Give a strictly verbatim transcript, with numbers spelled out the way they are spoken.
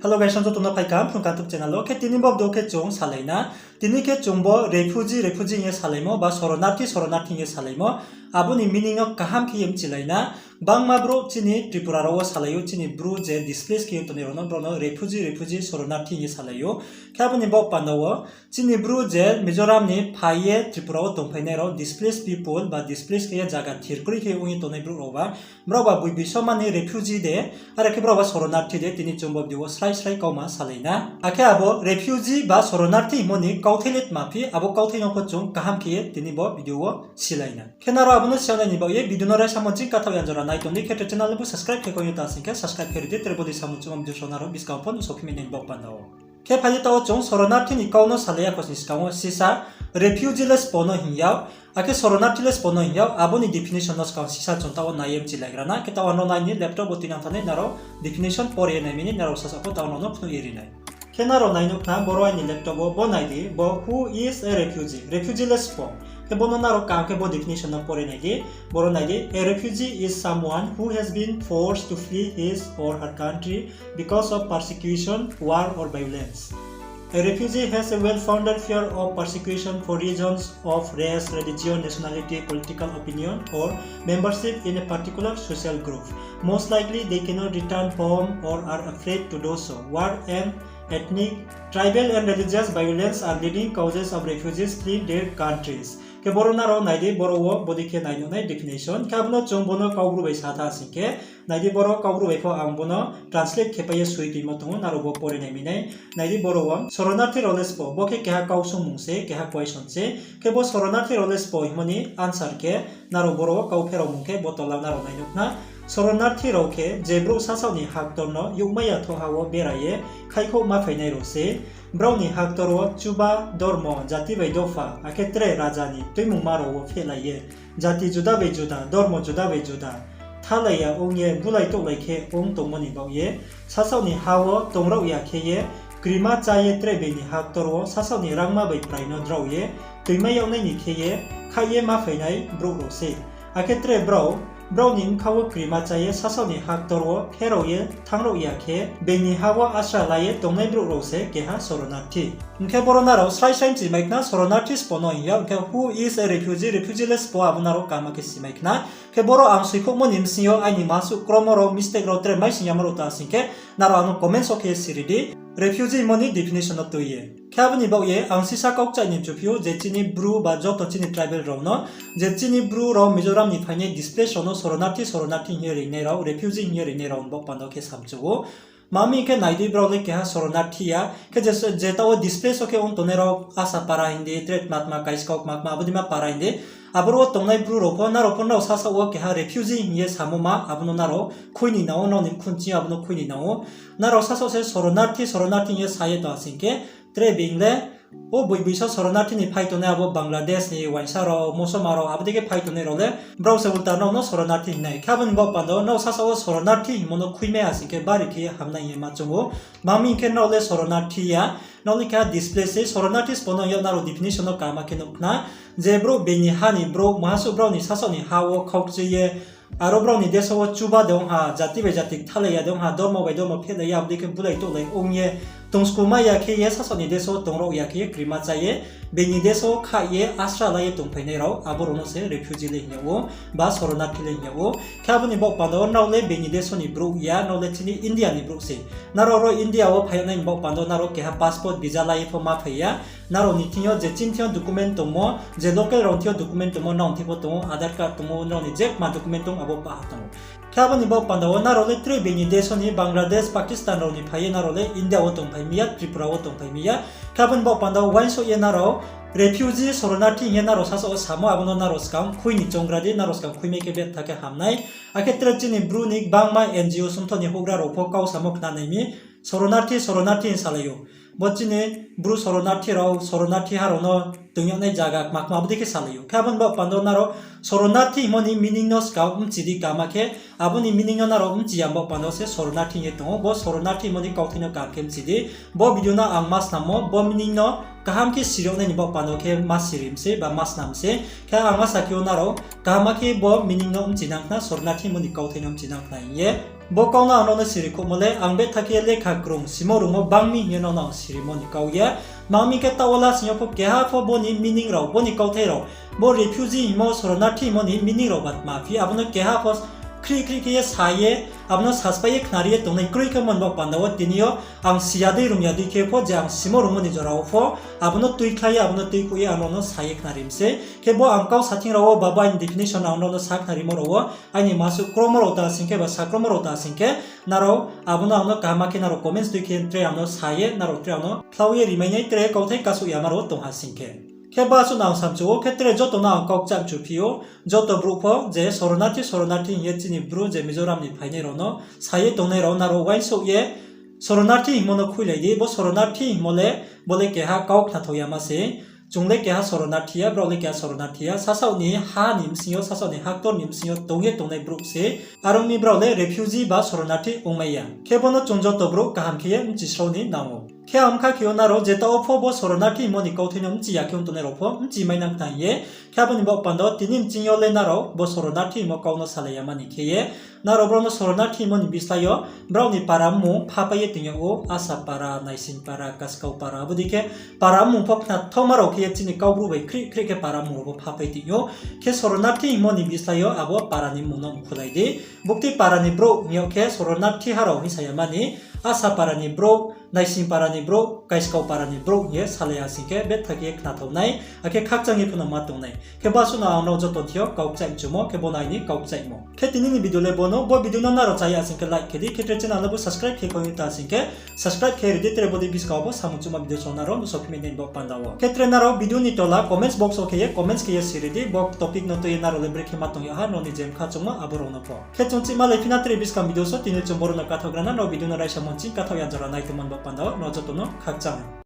Hello guys, joto no phai kaham Phrung Kang YouTube channel wo. Khe tini bo video khe chung salai na. Tini khe chung bo refugee, refugee hing ye salaimo, ba soronarthi, soronarthi hing ye salaimo. Abo ni meaning no kaham khe ye mchilai na. Gbangma brouh chini Tripura rao wo salai ou, chini Bru je displace khe ye tongnai rao no, brao no refugee, refugee, soronarthi hing ye salai ou. Khe abo ni baoh panda wo, chini Bru je Mizoram ni phai ye Tripura wo tongphainai rao, displaced people ba displace khe ye zaga thir kroi khe ong ye tongnai brouh rao ba, brao ba boi bisoma ni refugee de, are khe brao ba soronarthi de, tini chung bo video wo srai srai kauma salai na. Akhe abo refugee ba soronarthi hingmo ni kauthai le tma phi, abo kauthai no pho chung kaham khe ye tini bo video wo silai na. Khe nrao abo no si ya nai ni baoh ye video no raisa mo ching kathaoh ya jora nai tong di, khe tre channel no bo subscribe khe kong ye ta sing khe subscribe khe ri di, tre bo dei samung chungmo video rao nrao buskang pho nuhsao phi mai nai ni baoh panda wo. Khe phai di taoh wo chung soronarthi ni kau no salai ya kho sni skang wo sisa refugee le sbo no hing yag, akhe soronarthi le sbo no hing yag, abo ni definition no skang sisa chung taoh wo nai ye mchilaigra na. Khe taoh wo nrao nai ni laptop wo tuinang thanng nai, nrao definition pore ye nai mi ni, nrao sasaoh pho taoh wo nrao no phnuh ye ri nai. Khe nrao nai nuh khna boro aini laptop wo, bo nai di, bo who is a refugee, refugee le sbo. Khe bo no nrao kaham khe bo definition no pore nai di, boro nai di, a refugee is someone who has been forced to flee his or her country because of persecution, war or violence. A refugee has a well-founded fear of persecution for reasons of race, religion, nationality, political opinion, or membership in a particular social group. Most likely, they cannot return home or are afraid to do so. War and ethnic, tribal and religious violence are leading causes of refugees fleeing their countries. Khe boro nrao nai di, boro wo bodei khe nai nuh nai definition. Khe abo no chung bo no Kaubru bai sa tha sing khe, nai di boro Kaubru bai pho ang bo no translate khe pai ye soi tuimo tong ou, nrao bo pore nai mi nai. Nai di boro wo, soronarthi rao le sbo, bo khe keha kau sungmung se, keha question se. Khe bo soronarthi rao le sbo hingmo ni answer khe, nrao boro wo kau pheraomung khe bo tola nrao nai nuh khna. Soronarthi rao khe je brouh sasaoh ni haktor no youhmai ya thoh ha wo bera ye khaihkhouh ma phainai rao se. Brao ni haktor wo chuba, dormo, jati bai dopha, akhe tre raja ni tuimungma rao wo phehlai ye, jati juda bai juda, dormo juda bai juda, kthalai ya ong ye bulai touhlai khe ong tongmo ni baoh ye, sasaoh ni ha wo tongraoh ya khe ye, krima chá ye tre being ni haktor wo sasaoh ni rangma bai prai no draoh ye, toimai yag nai ni khe ye, khaih ye ma phainai brouh rao se. Akhe tre brao, brao ni bkha wo krima chá ye sasaoh ni haktor wo pherao ye thanng raoh ya khe, being ni ha wo asra la ye tongnai brouh rao se keha soronarthi. Hing khe boro nrao srai srai mchimai khna, soronarthi sbo no hing yag, hing khe who is a refugee, refugee le sbo, abo nrao kaham khe simai khna. Khe boro ang soikhouhmo ni bsing yo aini masuh kromo rao, mistake rao, tre maising yamo rao ta sing khe, nrao ang no comment wo khe siri di, refugee hingmo ni definition no tui ye. Khe abo ni baoh ye ang sisa kau kchaih ni mchuphi ou, je chini Bru ba joto chini tribal rao no, je chini Bru rao Mizoram ni phainai displace rao no soronarthi, soronarthi hing ye rinai rao, refugee hing ye rinai rao ni baoh panda wo khe samchu ou. Tma hing khe nai di, brao le keha soronarthi ya, khe je, je taoh wo displace wo khe ong tongnai rao, Asapara hing di, tre tma tma Kaiskau, tma tma abo dei ma para hing di. Aboro wo tongnai Bru rao pho, nrao pho nrao sasaoh wo keha refugee hing ye samo ma, abo no nrao khui ni nang ou, nrao ni mkhu nching yo abo no khui ni nang ou. Nrao sasaoh se soronarthi, soronarthi hing ye sa ye tong sing khe, tre being le, o boi boi so soronarthi ni phai tongnai abo Bangladesh ni uaingsa rao, mosoma rao, abo dei khe phai tongnai rao le, brao se ulta nrao no soronarthi hing nai. Khe abo ni baoh panda wo nrao sasaoh wo soronarthi hingmo no khuimai ya sing khe bari khe ye hamnai hing ye ma choung ou. Tma hing khe nrao le soronarthi ya, nrao le keha displace se, soronarthi sbo no hing yag, nrao definition no kaham khe nuh khna. Je brouh being ni ha ni brouh, mungha suh brao ni sasaoh ni ha wo khaukchui ye, aro brao ni deso wo chuba de ong ha, jati bai jati kthalai ya de ong ha, dormo bai dormo phehlai ya, abo dei khe bulai touhlai ong ye, tong skumai ya khe ye, sasaoh ni deso wo tongraoh ya khe ye, krima chá ye, being ni deso wo khaih ye asra la ye tongphainai rao, abo rao no se refugee le hing yag ou, ba soronarthi le hing yag ou. Khe abo ni baoh panda wo nrao le being ni deso ni brouh ya, nrao le chini India ni brouh se. Nrao ro India wo phai yag nai ni baoh panda wo nrao keha passport, visa la ye pho ma phai ya. Nrao ni thing yo je chini thing yo document tongmo, je local rao ni thing yo document tongmo, nrao ni thing pho tong ou, Aadhaar card tong ou, nrao ni je kma document tong, abo pah ha tong ou. Khe abo ni baoh panda wo nrao le tre being ni deso ni, Bangladesh, Pakistan rao ni phai ye nrao le India wo tongphai mi ya, Tripura wo tongphai mi ya. Khe abo ni baoh panda wo uaingsouh ye nrao refugee, soronarthi hing ye nrao sasaoh wo samo, abo no nrao skang khui ni chounggra di, nrao skang khuimai khe betha khe ham nai. Akhe tre chini Bru ni gbangma N G O songtho ni houhgra rao pho kau samo khnanai mi, soronarthi, soronarthi hing salai ou. Bo chini Bru soronarthi rao, soronarthi ha rao no toing yag nai zaga kma kma abo dei khe salai ou. Khe abo ni baoh panda wo nrao soronarthi hingmo ni meaning no skang mchi di, kaham khe abo ni meaning no nrao mchi ya ni baoh panda wo se soronarthi hing ye tong ou. Bo soronarthi hingmo ni kauthai no kaham khe mchi di. Bo video no ang ma snammo, bo meaning no kaham khe siri yag nai ni baoh panda wo khe ma siri mi se ba ma snam mi se. Khe ang asa khe ou nrao kaham khe bo meaning no mchinang khna, soronarthi hingmo ni kauthai no mchinang khna hing ye. Bo kau no ang nrao no siri khouhmo le, ang betha khe ye lekha krung, simo rungmo bang mi hing ye nrao no ang sirimo ni kau ye. Tma hing khe taoh wo lasing yo pho keha pho bo ni meaning rao, bo ni kauthai rao, bo refugee hingmo, শরণার্থী hingmo ni meaning rao ba tma phi, abo no keha pho khrih khrih khe ye sa ye, abo no saspai ye khnari ye tongnai kroi khe mo ni baoh panda wo tini yo ang si ya dei rung ya dei khe pho je ang simo rungmo ni jora wo pho, abo no tuikhlai ye, abo no tuikhouh ye ang nrao no sa ye khnari mi sei. Khe bo ang kau sa thing rao wo ba bo aini definition ang nrao no sa khnarimo rao wo, aini masuh kromo rao ta sing khe ba sakromo rao ta sing khe, nrao abo no ang no kaham khe nrao comments tui khe tre ang no sa ye, nrao tre ang no khlao ye rimainai tre kauthai kasouh yama rao tong ha sing khe. Khe basuh no ang samchu ou, khe tre joto no ang kau kcham chu phi ou, joto brouh pho je শরণার্থী, শরণার্থী hing ye chini Bru je Mizoram ni phainai rao no sa ye tongnai rao, nrao uaingsouh ye শরণার্থী hingmo no khuilai di, bo শরণার্থী hingmo le, bo le keha kau khnathao yama se. Chung le keha শরণার্থী ya, brao le keha শরণার্থী ya, sasaoh ni ha ni bsing yo, sasaoh ni haktor ni bsing yo tong ye tongnai brouh se. Are ong mi brao le refugee ba শরণার্থী ongmai ya. Khe bo no chung joto brouh kaham khe ye bchisrao ni nang ou. Khe ang bkha khe ou nrao jeta wo pho bo শরণার্থী hingmo ni kauthai no bchi ya khe ong tongnai rao pho bchi mai nang tang ye. Khe abo ni baoh panda wo tini bching yo le nrao bo শরণার্থী hingmo kau no salai yama ni khe ye, nrao brao no শরণার্থী hingmo ni bislái yo brao ni para mmung phapai ye tong yag ou, Asa para, Naising para, Kaskau para, abo dei khe para mmung pho khnathaoma rao khe ye chini Kaubru bai khrih khrih khe para mmung rao pho phapai tong ou. Khe শরণার্থী hingmo ni bislái yo abo para ni mmung no mkhulai di. Buktui para ni brouh hing yag khe শরণার্থী ha rao hing sa yama ni, Asa para ni brouh, Naising para ni brouh, Kaiskau para ni brouh hing ye salai ya sing khe betha khe ye khnathao nai, akhe khakchang ye phano ma tong nai. Khe basuh no ang nrao joto thing yo kau kchaih mchumo, khe bo no aini kau kchaihmo. Khe tini ni video le bo no, bo video no nrao cha ya sing khe like khe di, khe tre channel no bo subscribe khe kong ye ta sing khe subscribe khe ri di, tre bo dei buskang wo bo samung chuma video song nrao no sophi mai nai bo panda wo. Khe tre nrao video ni tola comments box wo khe ye comments khe ye siri di, bo topic no tui ye nrao le brekhe ma tong yag ha, nrao ni je bkha chungmo abo rao no pho. Khe chung chihma lai phi na tre buskang video so, tini chung boro no kathaoh gra na, nrao video no raisa mungching kathaoh ya jora nai tongmo ni bo panda wo nrao joto no khakchang.